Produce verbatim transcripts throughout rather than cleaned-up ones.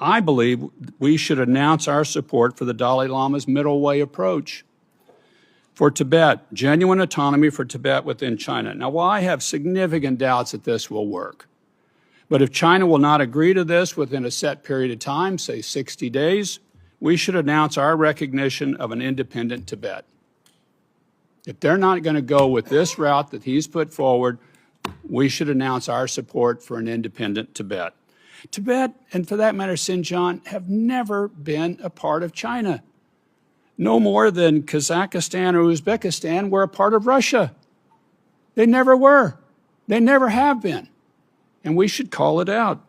I believe we should announce our support for the Dalai Lama's middle way approach for Tibet, genuine autonomy for Tibet within China. Now, while I have significant doubts that this will work, but if China will not agree to this within a set period of time, say sixty days, we should announce our recognition of an independent Tibet. If they're not going to go with this route that he's put forward, we should announce our support for an independent Tibet. Tibet, and for that matter, Xinjiang, have never been a part of China. No more than Kazakhstan or Uzbekistan were a part of Russia. They never were. They never have been. And we should call it out.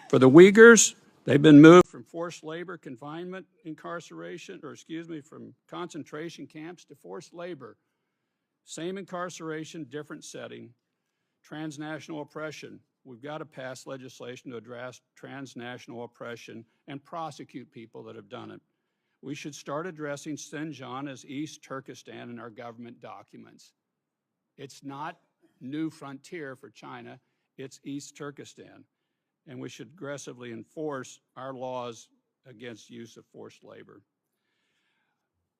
For the Uyghurs, they've been moved from forced labor, confinement, incarceration, or excuse me, from concentration camps to forced labor. Same incarceration, different setting. Transnational oppression. We've got to pass legislation to address transnational oppression and prosecute people that have done it. We should start addressing Xinjiang as East Turkestan in our government documents. It's not new frontier for China, it's East Turkestan. And we should aggressively enforce our laws against use of forced labor.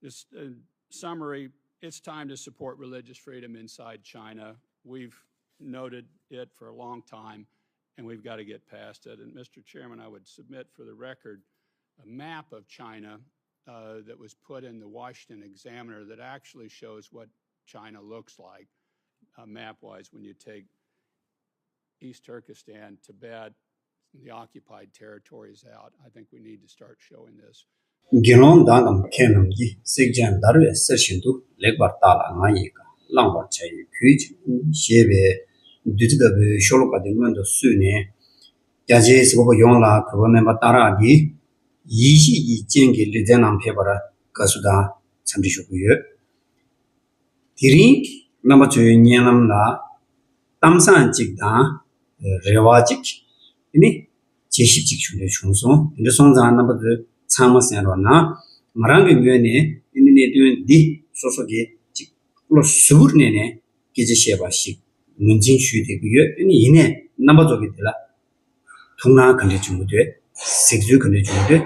This, in summary, it's time to support religious freedom inside China. We've noted it for a long time, and we've got to get past it. And Mister Chairman, I would submit for the record a map of China uh, that was put in the Washington Examiner that actually shows what China looks like uh, map wise when you take East Turkestan, Tibet, the occupied territories out. I think we need to start showing this. དགེ་སློང་དག་གམ་མཁས་རྣམས་ཀྱིས། བསྲེགས་བཅད་འདར་བའི་གསེར་བཞིན་དུ། ལེགས་པར་བརྟགས་ལ་ང་ཡི་བཀའ། བླང་བར་བྱ་ཡི་གུས་ཀྱིས་ཕུལ། ཞེས་པའི་བདུད་རྩི་ལྟ་བུའི་ཤོ་ལོ་ཀ་དེ་སྔོན་དུ་བསུས་ནས། རྒྱ་ཆེའི་གཟིགས་པ་པོ་ཡོངས་ལ་གུས་པ་སྨན་པ་སྟག་རག་གིས་ཡིད་ཆེས་ཀྱི་རྐྱེན་གྱིས་ལེ་ཚན་ནང་ཕེབས་པར་དགའ་བསུ་དང་འཚམས་འདྲི་ཞུ་གི་ཡོད། དེ་རིང་རྣམ་པ་ཚོའི་སྙན་ལམ་ལ་གཏམ་བཟང་གཅིག་དང་རེ་བ་གཅིག་དེ་ནི་དཔྱད་ཞིབ་གཅིག་ཞུ་འདོད་བྱུང་སོང་། དེ་འདྲ་སོང་ཙང་རྣམ་པ་ཚོས་ཚང་མ་གསན་རོགས་གནང་། ང་རང་གི་ངོས་ནས་དེ་ནི་གནད་དོན་འདི་སོ་སོ་གིས་གཅིག་བློ་གཟུ་བོར་གནས་ནས་སྐད་ཆ་བཤད་པ་ཞིག་ངོས་འཛིན་ཞུས་བསྡད་ཀྱི་ཡོད། དེ་ནི་ཡིན་ནའི་རྣམ་པ་ཚོ་གིས་དེ་ལ་ཐུགས་སྣང་ག་འདྲས་བྱུང་གི་འདུག་གཟིགས་ཚུལ་ག་འདྲས་བྱུང་གི་འདུག་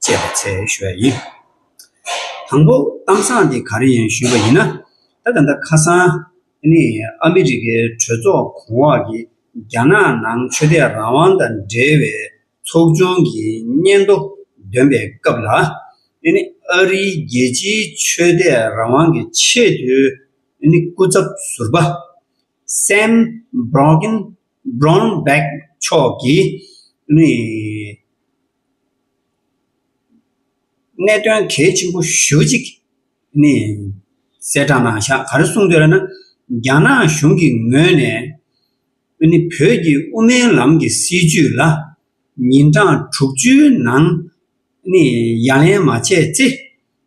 དཔྱད་པ་འཚལ་ཞུ་ཡ་ཡིན། དང་པོ་གཏམ་བཟང་འདི་ག་རེ་ཡིན་ཞུས་པ་ཡིན་ན། ད་ད་ལྟ་ཁ་སང་ནི་ཨ་མི་རི་ཀའི་གྲོས་ཚོགས་གོང་འོག་གིས་རྒྱ་ནག་ནང་ཆོས་དད་རང་དབང་དང་འབྲེལ་བའི་ཚོགས་ཆུང་གི་སྙན་ཐོ་འདོན་པའི་སྐབས་ལ། ཨ་ནི་ཨ་རིའི་རྒྱལ་སྤྱིའི་ཆོས་དད་རང་དབང་གི་ཆེས་མཐོའི་ཨ་ནི་སྐུ་ཚབ་ཟུར་པ་སེམ་བྷྲོ་ཀིན་བྷྲོན་བྷེག་མཆོག་གིས་ནི་གནད་དོན་གལ་ཆེན་པོ་ཞེ་པོ་ཅིག་ནི་གསལ་བསྒྲགས་གནང་བཞག་ག་རེ་གསུངས་འདུག་ལབ་ན། རྒྱ་ནག་གཞུང་གི་ངོས་ནས་ནི་བོད་ཀྱི་དབུ་མའི་ལམ་གྱི་སྲིད་བྱུས་ལ་ཉིན་གྲངས་དྲུག་ཅུའི་ནང་ནི་ཡ་ལན་མ་བྱས་ཚེ།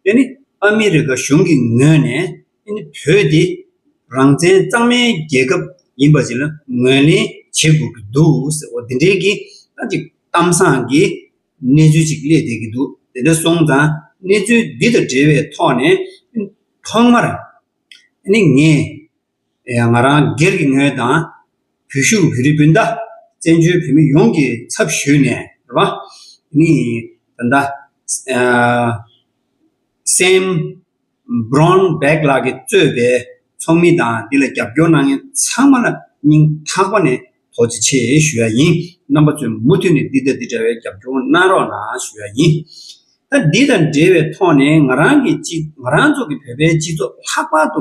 ཨ་ནི་ཨ་མི་རི་ཀ་གཞུང་གི་ངོས་ནས་ཨ་ནི་བོད་དེ་རང་བཙན་གཙང་མའི་རྒྱལ་ཁབ་ཡིན་པ་ཞིག་ལ་ངོས་ལེན་བྱེད་དགོས་ཀྱི་འདུག་ཟེར་བ་འདི་འདྲའི་གི་ད་ཅིག་གཏམ་བཟང་གི་གནས་ཚུལ་ཅིག་སླེབས་བསྡད་ཀྱི་འདུག་དེ་འདྲ་སོང་ཙང་གནས་ཚུལ་འདི་དང་འབྲེལ་བའི་ཐོག་ནས་ཐོག་མར་ཨ་ནི་ངས་ང་རང་སྒེར་གྱི་ངོས་དང་བོད་བཞུགས་བོད་རིགས་སྤུན་ཟླ་བཙན་བྱོལ་བོད་མི་ཡོངས་ཀྱི་ཚབ་ཞུས་ནས་རེད་བ། ནི་ད་ལྟ་སེམ་བྷྲོན་བྷེག་ལགས་ཀྱིས་གཙོས་པའི་ཚོགས་མི་དང་འདི་ལ་རྒྱབ་སྐྱོར་གནང་མཁན་ཚང་མ་ལ་སྙིང་ཐག་པ་ནས་ཐུགས་རྗེ་ཆེ་ཞུ་ཡ་ཡིན། རྣམ་པ་ཚོས་མུ་མཐུད་ནས་འདི་དང་འདི་འདྲ་བའི་རྒྱབ་སྐྱོར་གནང་རོགས་གནང་ཞུ་ཡ་ཡིན། ད་འདི་དང་འབྲེལ་བའི་ཐོག་ནས་ང་རང་གི་སྤྱི་ང་རང་ཚོ་གི་བོད་པའི་སྤྱི་ཚོགས་ལྷག་པར་དུ་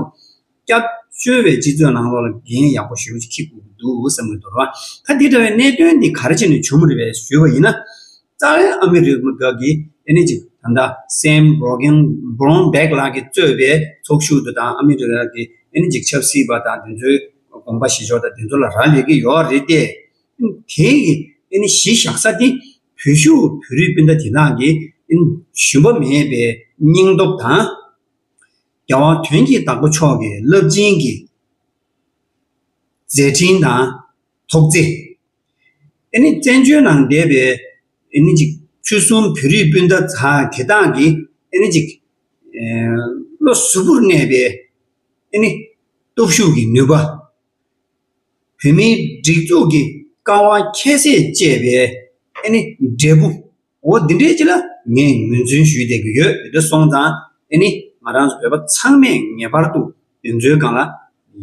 སྐྱབས་བཅོལ་བའི་སྤྱི་ཚོགས་ནང་ལོགས་ལ་འགན་ཡག་པོ་ཞེ་པོ་ཅིག་འཁྱེར་དགོས་ཀྱི་འདུག་བསམ་གྱི་འདུག་ར། ད་འདི་འདྲ་བའི་གནད་དོན་འདི་ག་རེ་བྱས་ནས་བྱུང་བ་རེད་པས་ཞུས་པ་ཡིན་ན། རྩ་བའི་ཨ་མི་རི་ཀ་གི་ཨ་ནི་ཅིག་ད་ལྟ་སེམ་བྷྲོ་ཀིན་བྷྲོན་བྷེག་ལགས་ཀྱིས་གཙོས་པའི་ཚོགས་ཞུགས་དུ་དང་ཨ་མི་རི་ཀ་གི་ཨ་ནི་ཅིག་ཆབ་སྲིད་པ་དང་དེ་ཚོའི་དགོངས་པ་བཞེས་ཕྱོགས་དང་དེ་ཚོ་ལ་རག་ལས་ཀྱི་ཡོད་རེད་དེ། དེ་ཡི་ཨ་ནི་གཞི་བཞག་ས་དེ་བོད་བཞུགས་བོད་རིགས་སྤུན་ཟླ་དེ་དག་གི་ཨ་ནི་ཞུམ་པ་མེད་པའི་སྙིང་སྟོབས་དང་། རྒྱལ་བ་དོན་གྱི་བདག་པོ་མཆོག་གི་རླབས་ཆེན་གྱི་མཛད་འཕྲིན་དང་ཐུགས་བརྩེ། ཨ་ནི་བཙན་བྱོལ་ནང་བསྡད་པའི་ཨ་ནི་ཅིག་ཆོལ་གསུམ་བོད་རིགས་སྤུན་ཟླ་ཚང་དེ་དག་གིས་ཨ་ནི་ཅིག་བློ་གཟུ་བོར་གནས་པའི་ཨ་ནི་སྟོབས་ཤུགས་ཀྱི་ནུས་པ། བོད་མིའི་སྒྲིག་འཛུགས་ཀྱི་ཀ་བ་ཁྱད་བསད་བཅས་པའི་ཨ་ནི་འབྲས་བུ། འོ་འདི་འདྲའི་ཅིག་ལ་ངས་ངོས་འཛིན་ཞུས་བསྡད་ཀྱི་ཡོད། དེ་འདྲ་སོང་ཙང་ཨ་ནི་ང་རང་ཚོ་བོད་པ་ཚང་མས་ངེས་པར་དུ་དེ་ཚོའི་སྒང་ལ་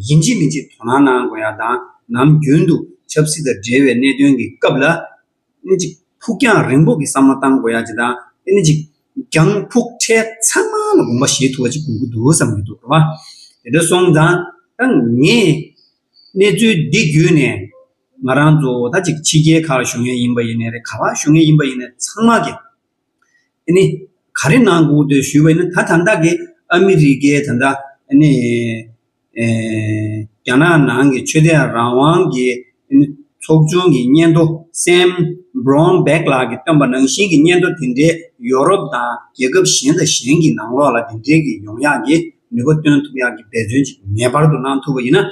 ཡིན་གཅིག་མིན་གཅིག་དོ་སྣང་གནང་དགོས་ཡ་དང་ནམ་རྒྱུན་དུ་ཆབ་སྲིད་དང་འབྲེལ་བའི་གནད་དོན་གྱི་སྐབས་ལ། ཨ་ནི་ཅིག་ཕུགས་རྒྱང་རིང་པོ་གི་བསམ་བློ་བཏང་དགོས་ཡ་ཅིག་དང་། ཨ་ནི་ཅིག་གྱང་ཕུག་འཕྲལ་ཚང་མ་ལ་དགོངས་པ་བཞེས་ཐུབ་པ་ཅིག་དགོས་ཀྱི་འདུག་བསམ་གྱི་འདུག་རེད་བ། དེ་འདྲ་སོང་ཙང་ད་ངས་གནས་ཚུལ་འདི་བརྒྱུད་ནས་ང་རང་ཚོ་ད་ཅིག་ཕྱི་རྒྱལ་ཁག་ལ་བཞུགས་མཁན་ཡིན་པ་ཡིན་ནའི་རེད། ག་པར་བཞུགས་མཁན་ཡིན་པ་ཡིན་ནའི་ཚང་མ་གིས་ཨ་ནི་ག་རེ་གནང་དགོས་འདུག་ཞུས་པ་ཡིན་ན། ད་ད་ལྟ་གི་ཨ་མི་རི་ཀའི་ད་ལྟ་ཨ་ནི། ཨེ། རྒྱ་ནག་ནང་གི་ཆོས་དད་རང་དབང་གི་ཚོགས་ཆུང་གི་སྙན་ཐོ། སེམ་བྷ་རོན་བྷེག་ལགས་ཀྱིས་བཏོན་པ་ནང་བཞིན་གྱི་སྙན་ཐོ་དེ་འདྲའི་ཡོ་རོབ་དང་རྒྱལ་ཁབ་གཞན་དང་གཞན་གྱི་ནང་ལོགས་ལ་དེ་འདྲའི་གི་ཡོང་ཡག་གི་ནུས་པ་བཏོན་ཐུབ་ཡག་གི་འབད་བརྩོན་ཅིག་ངེས་པར་དུ་གནང་ཐུབ་པ་ཡིན་ན།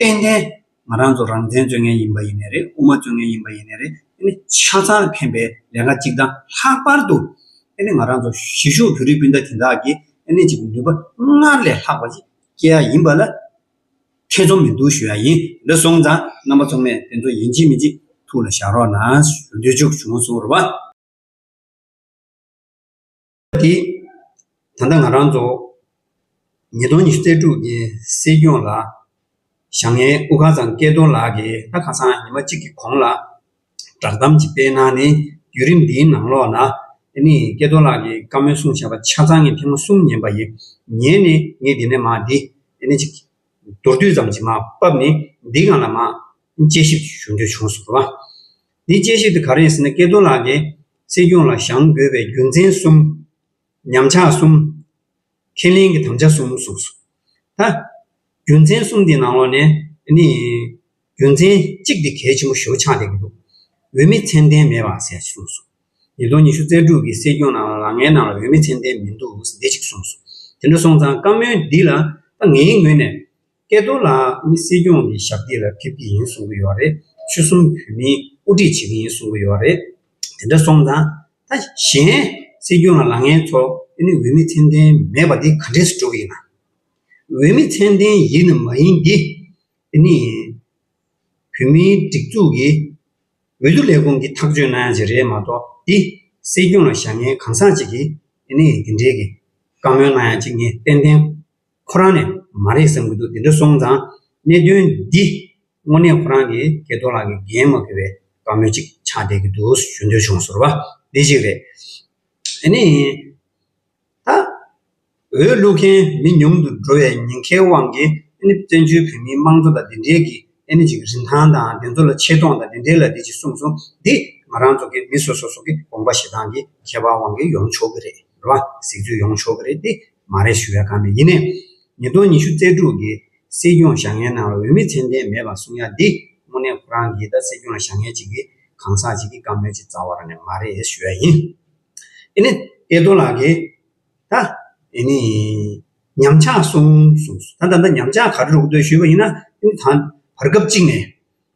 ཏན་ཏན་ང་རང་ཚོ་རང་བཙན་རྩོད་མཁན་ཡིན་པ་ཡིན་ནའི་རེད། དབུ་མ་རྩོད་མཁན་ཡིན་པ་ཡིན་ནའི་རེད། ཨ་ནི་ཆ་ཚང་ལ་ཕན་པའི་ལས་ཀ་གཅིག་དང་། ལྷག་པར་དུ་ཨ་ནི་ང་རང་ཚོ་གཞིས་བཞུགས་བོད་རིགས་སྤུན་ཟླ་དེ་དག་གིས་ཨ་ནི་ཅིག་ནུས་པ་སྔར་ལས་ལྷག་པ་ཅིག་སྐྱེ་ཡ་ཡིན་པ་ལ་ཐེ་ཚོམ་མི་འདུག་ཞུ་ཡ་ཡིན། འདི་སོང་ཙང་རྣམ་པ་ཚང་མས་དེ་ཚོ་ཡིན་གཅིག་མིན་གཅིག་ཐུགས་ལ་བཞག་རོགས་གནང་ཞུ་འདོད་བྱུང་སོང་རེད་བ། དེ་ད་ལྟ་ང་རང་ཚོ་ཉིས་སྟོང་ཉི་ཤུ་རྩ་དྲུག་གི་སྲིད་སྐྱོང་ལ་བཞེངས་མཁན་དབུ་དཀར་ཚང་སྐལ་རྡོར་ལགས་ཀྱིས་ད་ཁ་སང་ཉི་མ་གཅིག་གི་གོང་ལ་བསྒྲགས་གཏམ་ཅིག་སྤེལ་གནང་ནས། བརྒྱུད་རིམ་འདིའི་ནང་ལོགས་ལ་ཨ་ནི་སྐལ་རྡོར་ལགས་ཀྱིས་བཀའ་མོལ་གསུངས་བཞག་པ་ཆ་ཚང་ངས་ཐེངས་མ་གསུམ་ཉན་པ་ཡིན། ཉན་ནས་ངས་འདི་ནས་མར་འདི་ཨ་ནི་ཅིག་མདོར་བསྡུས་ཙམ་ཅིག་མར་ཕབ་ནས་འདི་སྒང་ལ་མར་དཔྱད་ཞིབ་ཞུ་འདོད་བྱུང་སོང་བ། འདིའི་དཔྱད་ཞིབ་དེ་ག་རེ་ཡིན་ཟེར་ན། སྐལ་རྡོར་ལགས་ཀྱིས་སྲིད་སྐྱོང་ལ་བཞེངས་དགོས་པའི་རྒྱུ་མཚན་གསུམ། ཉམས་ཆག་གསུམ། ཁས་ལེན་གྱི་དམ་བཅའ་གསུམ་གསུངས་སོང་། ད་རྒྱུ་མཚན་གསུམ་འདིའི་ནང་ལོགས་ནས་ནི་རྒྱུ་མཚན་གཅིག་འདི་གལ་ཆེན་པོ་ཞེ་པོ་ཆགས་བསྡད་ཀྱི་འདུག་འོས་མི་ཚད་ལྡན་མེད་པ་ཟེར་གསུངས་སོང་། ཉིས་སྟོང་ཉི་ཤུ་རྩ་དྲུག་གི་སྲིད་སྐྱོང་ནང་ལ་ལངས་མཁན་ནང་ལ་འོས་མི་ཚད་ལྡན་མི་འདུག་འདི་གཅིག་གསུངས་སོང་། དེ་འདྲ་སོང་ཙང་བཀའ་མོལ་འདི་ལ་ད་ངའི་ངོས་ནས་སྐལ་རྡོར་ལགས་ནི་སྲིད་སྐྱོང་གི་ཞབས་སྟེགས་ལ་ཕེབས་ཀྱི་ཡིན་གསུང་གི་ཡོད་རེད། ཆོལ་གསུམ་བོད་མིའི་དབུ་ཁྲིད་བྱེད་ཀྱི་ཡིན་གསུང་གི་ཡོད་རེད། དེ་འདྲ་སོང་ཙང་ད་གཞན་སྲིད་སྐྱོང་ལ་ལངས་མཁན་ཚོ་ཨ་ནི་འོས་མི་ཚད་ལྡན་མེད་པ་འདི་ག་འདྲས་སུ་འགྲོ་གི་ཡིན་ན། འོས་མི་ཚད་ལྡན་ཡིན་ནམ་མ་ཡིན་འདི་ཨ་ནི་བོད་མིའི་སྒྲིག་འཛུགས་ཀྱི་འོས་བསྡུ་ལས་ཁུངས་ཀྱིས་ཐག་གཅོད་གནང་ཡ་ཅིག་རེད་མ་གཏོགས། འདི་སྲིད་སྐྱོང་ལ་བཞེངས་མཁན་གང་ཟག་ཅིག་གིས་ཨ་ནི་འདི་འདྲའི་གི་བཀའ་མོལ་གནང་ཡ་ཅིག་ངས་ཏན་ཏན་ཁོ་རང་ནས་མ་རེད་བསམ་གྱི་འདུག་དེ་འདྲ་སོང་ཙང་གནད་དོན་འདི་དངོས་གནས་ཁོ་རང་གི་སྐལ་རྡོར་ལགས་ཀྱི་འགན་མ་འཁུར་བའི་བཀའ་མོལ་ཅིག་ཆགས་བསྡད་ཀྱི་འདུག་ཞུ་འདོད་བྱུང་སོང་བ། འདི་གཅིག་རེད། ཨ་ནི་ད་འོས་བླུག་མཁན་མི་ཉུང་དུ་འགྲོ་བའི་ཉེན་ཁའི་དབང་གིས་ཨ་ནི་བཙན་བྱོལ་བོད་མིའི་དམངས་གཙོ་དང་དེ་འབྲེལ་གྱི་ཨ་ནི་ཅིག་རིན་ཐང་དང་དེ་ཚོ་ལ་ཆེ་མཐོང་དང་དེ་འབྲེལ་ལ་འདི་ཅིག་གསུངས་སོང་། འདི་ང་རང་ཚོ་གི་མི་སོ་སོ་སོ་གི་དགོངས་པ་བཞེས་སྟངས་ཀྱི་ཁྱད་པར་དབང་གིས་ཡོང་ཆོག་གི་རེད། རེད་བ། གཟིགས་ཚུལ་ཡོང་ཆོག་གི་རེད། འདི་མ་རེད་ཞུ་ཡ་གང་མེད། ཡིན་ནའི་ཉིས་སྟོང་ཉི་ཤུ་རྩ་དྲུག་གི་སྲིད་སྐྱོང་བཞེངས་མཁན་ནང་ལ་འོས་མི་ཚད་ལྡན་མེད་པ་གསུང་ཡ་འདི་དངོས་གནས་ཁོ་རང་གིས་ད་སྲིད་སྐྱོང་ལ་བཞེངས་མཁན་ཅིག་གི་གང་ཟག་ཅིག་གི་བཀའ་མོལ་ཅིག་རྩ་བ་རང་ནས་མ་རེད་ཞུ་ཡ་ཡིན། ཨ་ནི་སྐལ་རྡོར་ལགས་ཀྱིས་ད་ཨ་ནི་ཉམས་ཆག་གསུངས་གསུངས་སོང་། ད་ད་ལྟ་ཉམས་ཆག་ག་རེ་རེད་འདུག་ཞུས་པ་ཡིན་ན། ཨ་ནི་ད་བར་སྐབས་གཅིག་ནས་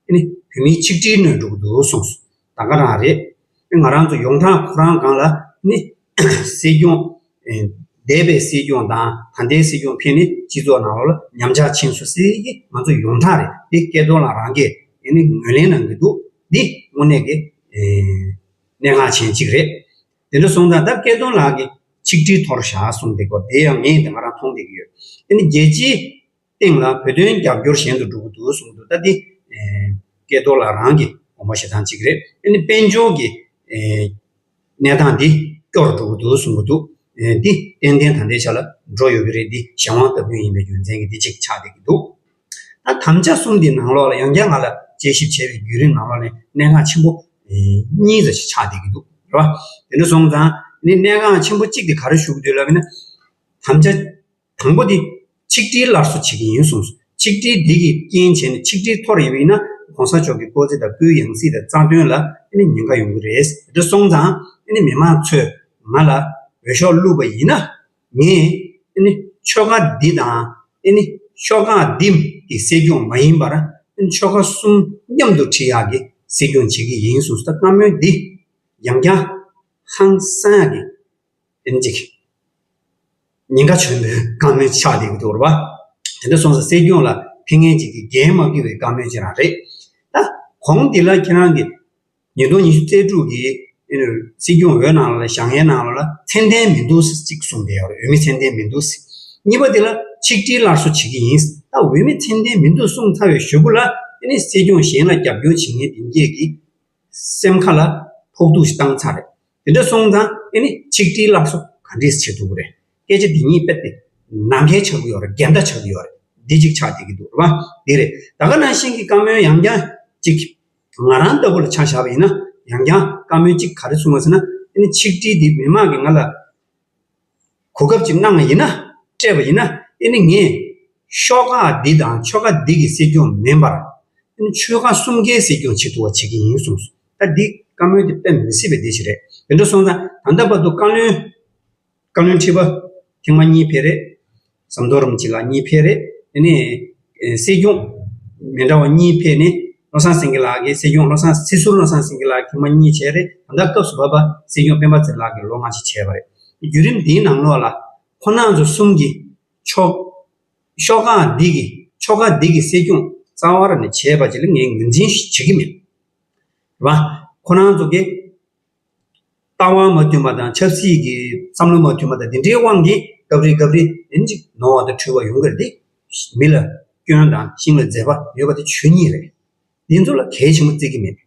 ཨ་ནི་བོད་མིའི་ཆིག་སྒྲིལ་གནོན་འགྲོ་གི་འདུག་གསུངས་སོང་། ད་ག་རང་རེད། ཨ་ནི་ང་རང་ཚོ་ཡོངས་གྲགས་ཁོ་རང་སྒང་ལ་ནི་སྲིད་སྐྱོང་ཨེ་འདས་པའི་སྲིད་སྐྱོང་དང་ད་ལྟའི་སྲིད་སྐྱོང་ཕན་ནི་སྤྱི་ཚོགས་ནང་ལོགས་ལ་ཉམས་ཆག་ཕྱིན་སོང་ཟེར་གྱི་ང་ཚོ་ཡོངས་གྲགས་རེད། དེ་སྐལ་རྡོར་ལགས་རང་གིས་ཨ་ནི་ངོས་ལེན་གནང་གི་འདུག་འདི་དངོས་གནས་ཀྱི་ཨེ་གནད་འགག་ཅན་གཅིག་རེད། དེ་འདྲ་སོང་ཙང་ད་སྐལ་རྡོར་ལགས་ཀྱིས་ཆིག་སྒྲིལ་འཐོར་བཞག་གསུངས་དེ་སྐོར་དེ་ཡང་ངས་དེ་ང་རང་མཐོང་བསྡད་ཀྱི་ཡོད། ཨ་ནི་རྒྱལ་སྤྱིའི་སྟེང་ལ་བོད་དོན་རྒྱབ་སྐྱོར་ཞན་དུ་འགྲོ་གི་འདུག་གསུངས་འདུག་ད་འདི་ཨེ་སྐལ་རྡོར་ལགས་རང་གི་དགོངས་པ་བཞེས་སྟངས་གཅིག་རེད། ཨ་ནི་དཔལ་འབྱོར་གྱི་ཨེ་གནས་སྟངས་འདི་སྐྱོ་རུ་འགྲོ་གི་འདུག་གསུང་གི་འདུག་ཨེ་འདི་ཏན་ཏན་ད་ལྟའི་ཆ་ལ་འགྲོ་ཡོད་ཀྱི་རེད། འདི་གཞན་དབང་སྟབས་བསྟུན་ཡིན་པའི་རྒྱུ་མཚན་གྱིས་འདི་གཅིག་ཆགས་བསྡད་ཀྱི་འདུག་ད་དམ་བཅའ་གསུམ་འདི་ནང་ལོགས་ལ་ཡང་བསྐྱར་ང་ལ་དཔྱད་ཞིབ་བྱས་པའི་བརྒྱུད་རིམ་ནང་ལོགས་ནས་གནད་འགག་ཆེན་པོ་ཨེ་གཉིས་ཙམ་ཞིག་ཆགས་བསྡད་ཀྱི་འདུག་རེད་བ། དེ་འདྲ་སོང་ཙང་ནི་གནད་འགག་ཆེན་པོ་གཅིག་དེ་ག་རེ་ཞུ་གི་འདུག་ལབ་ན། དམ་བཅའ་དང་པོ་དེ་ཆིག་སྒྲིལ་སླར་གསོ་བྱེད་ཀྱི་ཡིན་གསུངས་སོང་། ཆིག་སྒྲིལ་འདི་གི་རྐྱེན་བྱས་ནས་ཆིག་སྒྲིལ་འཐོར་ཡོད་པ་ཡིན་ན་གོང་ས་མཆོག་གི་སྐུ་ཚེ་དང་སྐུའི་ཡང་སྲིད་དང་རྩ་དོན་ལ་ཨ་ནི་ཉེན་ཁ་ཡོང་གི་རེད། དེ་འདྲ་སོང་ཙང་ཨ་ནི་མི་མང་ཚོས་ང་ལ་འོས་ཤོག་བླུགས་པ་ཡིན་ན་ངས་ཨ་ནི་ཆོལ་ཁ་འདི་དང་ཨ་ནི་ཆོལ་ཁ་འདི་གི་སྲིད་སྐྱོང་མ་ཡིན་པར་ཨ་ནི་ཆོལ་ཁ་གསུམ་མཉམ་དུ་ཁྲིད་ཡག་གི་སྲིད་སྐྱོང་བྱེད་ཀྱི་ཡིན་གསུངས་སོང་། ད་བཀའ་མོལ་འདི་ཡང་བསྐྱར་ཧང་སང་ཡག་གི་ཨ་ནི་ཅིག་ཉེན་ཁ་ཆེན་པོའི་བཀའ་མོལ་ཆགས་བསྡད་ཀྱི་འདུག་རེད་བ། དེ་འདྲ་སོང་ཙང་སྲིད་སྐྱོང་ལ་ཕན་མཁན་ཅིག་གི་འགན་མ་འཁུར་བའི་བཀའ་མོལ་ཅིག་རང་རེད། ད་གོང་འདི་ལ་ཁྱེད་རང་གིས་ཉིས་སྟོང་ཉི་ཤུ་རྩ་དྲུག་གི་ ཨེ་ནི་སྲིད་སྐྱོང་འོས་ནང་ལ་བཞེངས་ཡས་ནང་ལ་མཚན་ལྡན་མི་འདུག་ཟེར་གཅིག་གསུངས་བསྡད་ཡོད་རེད། འོས་མི་མཚན་ལྡན་མི་འདུག་ཟེར། གཉིས་པ་དེ་ལ་ཆིག་སྒྲིལ་སླར་གསོ་བྱེད་ཀྱི་ཡིན། ད་འོས་མི་མཚན་ལྡན་མི་འདུག་གསུངས་ཚར་བའི་གཞུག་གུ་ལ་ཨེ་ནི་སྲིད་སྐྱོང་གཞན་ལ་རྒྱབ་སྐྱོར་བྱེད་མཁན་དེ་གས་ཀྱི་སེམས་ཁ་ལ་ཕོག་ཐུག་ཞིག་བཏང་ཚར་རེད། དེ་འདྲ་སོང་ཙང་ཨེ་ནི་ཆིག་སྒྲིལ་སླར་གསོ་ག་འདྲས་བྱེད་ཐུབ་ཀྱི་རེད། སྐད་ཆ་འདི་གཉིས་དཔེ་དེ་ནམ་མཁའི་ཆགས་ཀྱི་ཡོད་རེད། འགལ་ཟླ་ཆགས་ཀྱི་ཡོད་རེད། འདི་གཅིག་ཆགས་བསྡད་ཀྱི་འདུག་རེད་བ། འདི་རེད། ད་ག་ནང་བཞིན་གྱི་བཀའ་མོལ་ཡང་བསྐྱར་གཅིག་ང་རང་ལྟ་བུ་ལ་ཆ་བཞག་པ་ཡིན་ན་ཡང་བསྐྱར་བཀའ་མོལ་གཅིག་ག་རེ་གསུངས་པ་ཟེར་ན། ཨེ་ནི་ཆིག་སྒྲིལ་འདི་མི་མང་གིས་ང་ལ་གོ་སྐབས་ཅིག་གནང་བ་ཡིན་ན། སྤྲད་པ་ཡིན་ན། ཨེ་ནི་ངས་ཤོག་ཁག་འདི་དང་ཤོག་ཁག་འདི་གི་སྲིད་སྐྱོང་མིན་པར། ཨེ་ནི་ཆོལ་ཁ་གསུམ་ཀའི་སྲིད་སྐྱོང་བྱེད་ཐུབ་པ་བྱེད་ཀྱི་ཡིན་གསུངས་སོང་། ད་འདི་བཀའ་མོལ་འདི་དཔེ་མི་སྲིད་པའི་འདི་ཞིག་རེད། དེ་འདྲ་སོང་ཙང་ད་ལྟ་བར་དུ་བཀའ་བློན། བཀའ་བློན་ཁྲི་པ་ཐེངས་མ་གཉིས་ཕེབས་རེད། ཟམ་གདོང་རིན་པོ་ཆེ་ལགས་གཉིས་ཕེབས་རེད། དེ་ནས་ཨེ་སྲིད་སྐྱོང་མི་འདྲ་བ་གཉིས་ཕེབས་ནས་བློ་བཟང་སེང་གེ་ལགས་ཀྱིས། སྲིད་སྐྱོང་བློ་བཟང་སྲིད་ཟུར་བློ་བཟང་སེང་གེ་ལགས་ཐེངས་མ་གཉིས་བྱས་རེད། ད་ལྟ་སྐབས་སུ་བབས་པ་སྲིད་སྐྱོང་སྤེན་པ་ཚེ་རིང་ལགས་ཀྱིས་ལོ་ལྔ་ཅིག་བྱས་པ་རེད། བརྒྱུད་རིམ་འདིའི་ནང་ལོགས་ལ་ཁོང་རྣམ་ཚོ་གསུམ་གྱིས་ཕྱོགས་ཤོག་ཁག་འདི་གི་ཕྱོགས་ཁག་འདི་གི་སྲིད་སྐྱོང་རྩ་བ་རང་ནས་བྱས་པ་ཅིག་ལ་ངས་ངོས་འཛིན་བྱེད་ཀྱི་མེད། རེད་བ། ཁོང་རྣམ་ཚོ་གིས་ལྟ་བ་མ་མཐུན་པ་དང་ཆབ་སྲིད་ཀྱི་བསམ་བློ་མ་མཐུན་པ་དང་དེ་འདྲའི་དབང་གིས་སྐབས་རེ་སྐབས་རེ་ཡིན་གཅིག་ནོར་བ་དང་འཁྲུལ་བ་ཡོང་གི་རེད་དེ། མི་ལ་སྐྱོན་དང་ཤིང་ལ་འཛེག་པ་ཡོད་པ་དེ་ཆོས་ཉིད་རེད། འདི་ཚོ་ལ་གལ་ཆེན་པོ་བརྩི་གི་མེད།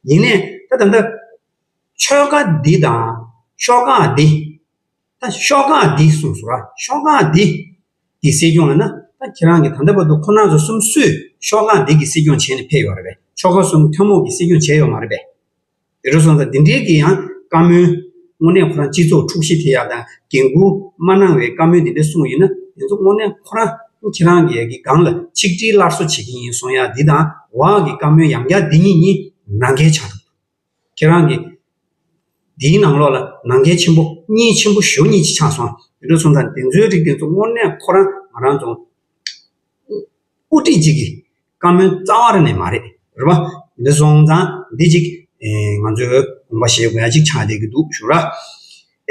ཡིན་ནའི་ད་ད་ལྟ་ཆོལ་ཁ་འདི་དང་ཤོག་ཁག་འདི། ད་ཤོག་ཁག་འདི་གསུངས་སོང་ར། ཤོག་ཁག་འདི་གི་སྲིད་སྐྱོང་ལ་ན། ད་ཁྱེད་རང་གིས་ད་ལྟ་བར་དུ་ཁོང་རྣམ་ཚོ་གསུམ་སུས་ཤོག་ཁག་འདི་གི་སྲིད་སྐྱོང་བྱས་ནས་ཕེབས་ཡོད་རེད་པས། ཆོལ་ཁ་གསུམ་ཐུན་མོང་གི་སྲིད་སྐྱོང་བྱས་ཡོད་མ་རེད་པས། དེ་འདྲ་སོང་ཙང་འདི་འདྲའི་གི་ཡང་བཀའ་མོལ་དངོས་གནས་ཁོ་རང་སྤྱི་ཚོགས་འཁྲུག་གཞི་ཐེབས་ཡག་དང་འགན་འཁུར་མ་གནང་བའི་བཀའ་མོལ་འདི་འདྲ་གསུངས་ཡིན་ན། དེ་ཚོ་དངོས་གནས་ཁོ་རང་ཁྱེད་རང་གི་ཡ་གི་སྒང་ལ་ཆིག་སྒྲིལ་སླར་གསོ་བྱེད་ཀྱི་ཡིན་གསུང་ཡག་འདི་དང་འོག་གི་བཀའ་མོལ་ཡང་བསྐྱར་འདི་གཉིས་གཉིས་ནང་འགལ་ཆགས་འདུག་ཁྱེད་རང་གིས་འདིའི་ནང་ལོགས་ལ་ནང་འགལ་ཆེན་པོ་གཉིས་ཆེན་པོ་ཞེ་པོ་གཉིས་ཅིག་ཆགས་སོང་། དེ་འདྲ་སོང་ཙང་དེ་ཚོའི་རིགས་དེ་ཚོ་དངོས་གནས་ཁོ་རང་ང་རང་ཚོ་དབུ་ཁྲིད་ཅིག་གིས་བཀའ་མོལ་རྩ་བ་རང་ནས་མ་རེད། རེད་པ། འདི་སོང་ཙང་འདི་ཅིག་ཨེ་ང་ཚོས་དགོངས་པ་བཞེས་དགོས་ཡ་ཅིག་ཆགས་བསྡད་ཀྱི་འདུག་ཞུ་ར།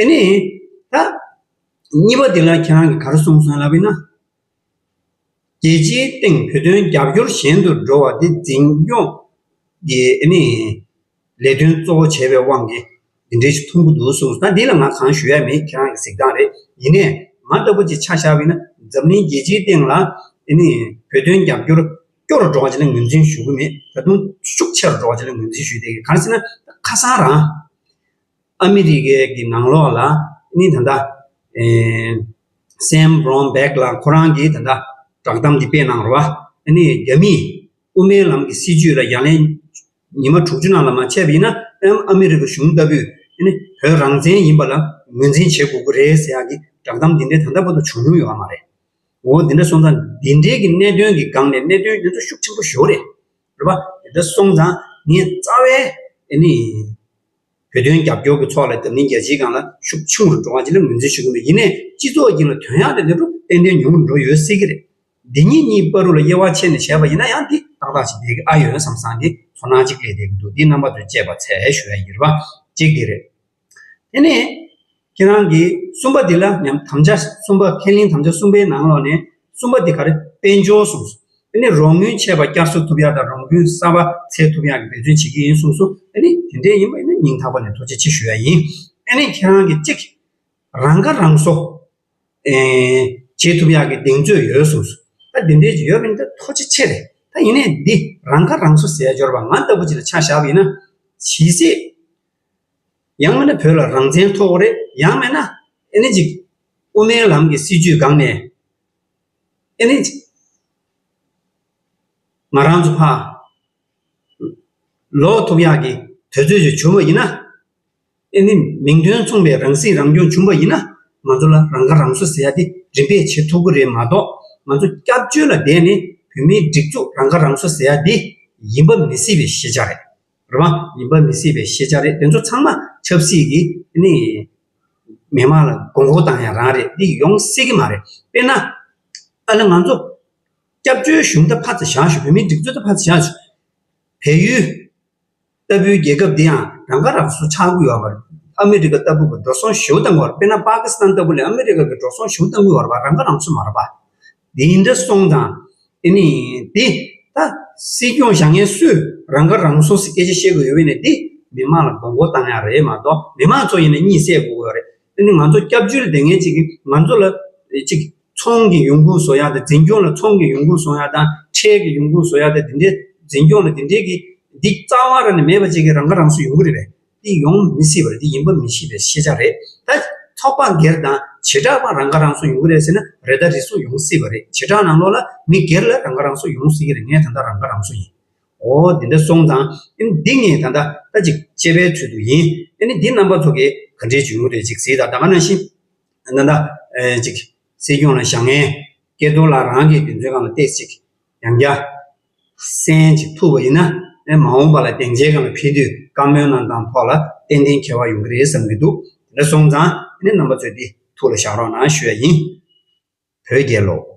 ཨེ་ནི་ད་གཉིས་པ་འདི་ལ་ཁྱེད་རང་གིས་ག་རེ་གསུངས་སོང་ལབ་ཡིན་ན། རྒྱལ་སྤྱིའི་སྟེང་བོད་དོན་རྒྱབ་སྐྱོར་ཞན་དུ་འགྲོ་བ་འདི་འཛིན་སྐྱོང་གི་ཨེ་ནི་ལས་དོན་གཙོ་བོ་བྱས་པའི་དབང་གིས་འདི་འདྲའི་ཞིག་མཐོང་གི་འདུག་གསུངས་སོང་། ད་འདི་ལ་ང་གང་ཞུ་ཡ་མེད། ཁྱེད་རང་གི་གཟིགས་སྟངས་རེད། ཡིན་ནའི་ང་ལྟ་བུ་ཅིག་ཆ་བཞག་པ་ཡིན་ན་འཛམ་གླིང་རྒྱལ་སྤྱིའི་སྟེང་ལ་ཨེ་ནི་བོད་དོན་རྒྱབ་སྐྱོར་སྐྱོ་རུ་འགྲོ་བ་ཅིག་ལ་ངོས་འཛིན་ཞུ་གི་མེད། ད་དུང་ཤུགས་ཆེ་རུ་འགྲོ་བ་ཅིག་ལ་ངོས་འཛིན་ཞུས་བསྡད་ཀྱི། གང་ཟེར་ན་ཁ་སང་རང་ཨ་མི་རི་ཀའི་གི་ནང་ལོགས་ལ་ནི་ད་ལྟ་ཨེ་སེམ་བྷོ་རོན་བྷེག་ལགས་ཁོ་རང་གིས་ད་ལྟ་བསྒྲགས་གཏམ་འདི་སྤེལ་གནང་རེད་བ། ཨ་ནི་རྒྱ་མིས་དབུ་མའི་ལམ་གྱི་སྲིད་བྱུས་ལ་ཡ་ལན་ཉི་མ་དྲུག་ཅུ་ནང་ལ་མ་བྱས་པ་ཡིན་ན་ཨ་ཨ་མི་རི་ཀ་གཞུང་ལྟ་བུས་ཨ་ནི་བོད་རང་བཙན་ཡིན་པ་ལ་ངོས་འཛིན་བྱེད་དགོས་ཀྱི་རེད་ཟེར་ཡག་གི་བསྒྲགས་གཏམ་འདི་འདྲའི་ད་ལྟ་བར་དུ་བྱུང་མྱོང་ཡོད་མ་རེད། འོ་འདི་འདྲ་སོང་ཙང་འདི་འདྲའི་གི་གནད་དོན་གྱི་སྒང་ནས་གནད་དོན་འདི་ཚོ་ཤུགས་ཆེན་པོ་ཞེ་པོ་རེད། རེད་པ། འདི་འདྲ་སོང་ཙང་ངས་རྩ་བའི་ཨ་ནི་བོད་དོན་རྒྱབ་སྐྱོར་གྱི་ཕྱོགས་ལ་འཛམ་གླིང་རྒྱལ་སྤྱིའི་སྒང་ལ་ཤུགས་ཆུང་རུ་འགྲོ་བ་ཅིག་ལ་ངོས་འཛིན་ཞུ་གི་མེད། ཡིན་ནའི་སྤྱི་ཚོགས་དཀྱིལ་ལ་ཐོན་ཡག་དེ་འདྲ་རུ་ཏན་ཏན་ཉུང་རུ་འགྲོ་ཡོད་སྲིད་ཀྱི་རེད། འདི་གཉིས་གཉིས་བར་དུ་ལ་དབྱེ་བ་ཕྱེ་ནས་བྱས་པ་ཡིན་ན་ཡང་འདི་ཏག་ཏག་ཅིག་བསྡད་ཀྱི་ཨ་ཡོད་བསམ་བསམ་གྱི་ཚོར་སྣང་ཅིག་སླེབས་བསྡད་ཀྱི་འདུག་འདི་རྣམ་པ་ཚོས་དཔྱད་པ་འཚལ་ཞུ་ཡ་ཡིན། རེད་པ། གཅིག་འདི་རེད། དེ་ནས་ཁྱེད་རང་གིས་གསུམ་པ་འདི་ལ་ཉམས་དམ་བཅའ་གསུམ་པ་ཁས་ལེན་དམ་བཅའ་གསུམ་པའི་ནང་ལོགས་ནས་གསུམ་པ་འདི་ག་རེ་དཔལ་འབྱོར་གསུངས་སོང་། དེ་ནས་རོགས་དངུལ་ཆད་པ་བསྐྱར་གསོ་ཐུབ་ཡག་དང་རོགས་དངུལ་གསར་པ་འཚོལ་ཐུབ་ཡག་གི་འབད་བརྩོན་བྱེད་ཀྱི་ཡིན་གསུངས་སོང་། དེ་ནས་དེ་འདྲའི་ཡིན་པ་ཡིན་ན་སྙིང་ཐག་པ་ནས་ཐུགས་རྗེ་ཆེ་ཞུ་ཡ་ཡིན། དེ་ནས་ཁྱེད་རང་གིས་གཅིག་རང་ཁ་རང་གསོ་བྱེད་ཐུབ་ཡག་གི་གདེང་ཚོད་ཡོད་གསུངས་སོང་། ད་དེ་འདྲའི་ཅིག་ཡོད་པ་ཡིན་ན་ད་ཐུགས་རྗེ་ཆེ་རེད། ད་ཡིན་ནའི་འདི་རང་ཁ་རང་གསོ་ཟེར་ཡ་འབྱོར་བ་ང་ལྟ་བུ་ཅིག་ལ་ཆ་བཞག་པ་ཡིན་ན་ཇི་སྲིད་ཡང་མིན་ན་བོད་ལ་རང་བཙན་ཐོབ་དགོས་རེད། ཡང་མིན་ན་ཨེ་ནི་ཅིག་དབུ་མའི་ལམ་གྱི་སྲིད་བྱུས་སྒང་ནས་ཨེ་ནི་ཅིག་ང་རང་ཚོ་ཕར་ལོག་ཐུབ་ཡག་གི་དུས་ཚོད་ཅིག་བྱུང་བ་ཡིན་ན། ཨེ་ནི་མིང་དོན་མཚུངས་པའི་རང་སྲིད་རང་སྐྱོང་བྱུང་བ་ཡིན་ན་ང་ཚོ་ལ་རང་ཁ་རང་གསོ་ཟེར་ཡ་དེ་རིམ་པས་བྱེད་ཐུབ་ཀྱི་རེད་མ་གཏོགས། ང་ཚོ་སྐྱབས་བཅོལ་ལ་བསྡད་ནས་བོད་མིའི་སྒྲིག་འཛུགས་རང་ཁ་རང་གསོ་ཟེར་ཡ་དེ་ཡིན་པ་མི་སྲིད་པའི་ཤེས་བྱ་རེད། རེད་བ། ཡིན་པ་མི་སྲིད་པའི་ཤེས་བྱ་རེད། དེ་ཚོ་ཚང་མ་ཆབ་སྲིད་ཀྱི་ནི་མི་མང་ལ་མགོ་སྐོར་བཏང་ཡ་རང་རེད། འདི་ཡོང་སྲིད་ཀྱི་མ་རེད། དཔེར་ན་ཨ་ལ་ང་ཚོ་སྐྱབས་བཅོལ་གཞུང་ད་ཕར་ཙམ་བཞག་ཞུ། བོད་མིའི་སྒྲིག་འཛུགས་ད་ཕར་ཙམ་བཞག་ཞུ། བལ་ཡུལ་ལྟ་བུའི་རྒྱལ་ཁབ་འདི་ཡང་རང་ཁ་རང་གསོ་ཆགས་ཀྱི་ཡོད་པ་རེད། ཨ་མི་རི་ཀ་ལྟ་བུ་གི་འགྲོ་སོང་ཞེ་པོ་བཏང་གི་ཡོད་རེད། དཔེར་ན་པ་ཀི་སི་ཐན་ལྟ་བུ་ལས་ཨ་མི་རི་ཀ་གི་འགྲོ་སོང་ཞེ་པོ་བཏང་གི་ཡོད་རེད་པ། རང་ཁ་རང་གསོ་མ་རེད་པ། འདི་འདྲ་སོང་ཙང་ཨེ་ནི་འདི་ད་སྲིད་སྐྱོང་བཞེངས་མཁན་སུས་རང་ཁ་རང་གསོ་ཟེར་སྐད་ཆ་བཤད་དགོས་ཡོད་པས་ནས། འདི་ མི་མང་ལ་མགོ་སྐོར་བཏང་ཡག་རེད་མ་གཏོགས། མི་མང་ཚོ་ཡིན་ན་གཉིད་སད་དགོས་ཀྱི་ཡོད་རེད། ཨ་ནི་ང་ཚོ་སྐྱབས་བཅོལ་སྡོད་མཁན་ཅིག་གིས་ང་ཚོ་ལ་ཅིག་ཚོང་གི་ཡོང་ཁུངས་བཟོ་ཡག་དང་། འཛིན་སྐྱོང་ལ་ཚོང་གི་ཡོང་ཁུངས་བཟོ་ཡག་དང་། ཁྲལ་གྱི་ཡོང་ཁུངས་བཟོ་ཡག་དང་། འདི་འདྲའི་འཛིན་སྐྱོང་ལ་འདི་འདྲའི་གི་འདི་རྩ་བ་རང་ནས་མེད་པ་ཅིག་གིས་རང་ཁ་རང་གསོ་ཡོང་གི་རེད་པས། འདི་ཡོང་མི་སྲིད་པ་རེད། འདི་ཡིན་པ་མི་ཤེས་པའི་ཤེས་བྱ་རེད། ད་ཚོགས་པ་སྒེར་དང་བྱེ་བྲག་པ་རང་ཁ་རང་གསོ་ཡོང་གི་རེད་ཟེར་ན། རེད། ད་རེ་ཟུང་ཡོང་སྲིད་པ་རེད། བྱེ་བྲག་ནང་ལོགས་ལ་མི་སྒེར་ལ་རང་ཁ་རང་གསོ་ཡོང་སྲིད་ཀྱི་རེད། ངས་ད་ལྟ་རང་ཁ་རང་གསོ་ཡིན། འོ་འདི་འདྲ་སོང་ཙང་། ཨ་ནི་འདི་ངས་ད་ལྟ་ད་ཅིག་དཔྱད་པའི་ཚུལ་དུ་ཡིན། ཨ་ནི་འདི་རྣམ་པ་ཚོ་གིས་ག་འདྲས་བྱུང་གི་རེད། ཅིག་གཟིགས་དང་། ད་ག་ནང་བཞིན་ད་ལྟ་ཨེ་ཅིག་སྲིད་སྐྱོང་ལ་བཞེངས་མཁན་སྐལ་རྡོར་ལགས་རང་གིས་དེ་ཚོའི་སྒང་ལ་ཏོག་ཙམ་ཅིག་ཡང་བསྐྱར་གསན་ཅིག་ཐུབ་པ་ཡིན་ན། ཨེ་མ་འོངས་པ་ལ་སྡིངས་ཆའི་སྒང་ལ་ཕེབས་དུས་བཀའ་མོལ་གནང་སྟངས་ཐོག་ལ་ཏན་ཏན་ཁྱད་པར་ཡོང་གི་རེད་བསམ་གྱི་འདུག་དེ་འདྲ་སོང་ཙང་། ཨ་ནི་རྣམ་པ་ཚོས་འདི་ཐུགས་ལ་བཞག་རོགས་གནང་ཞུ་ཡ་ཡིན། བོད་རྒྱལ་ལོ།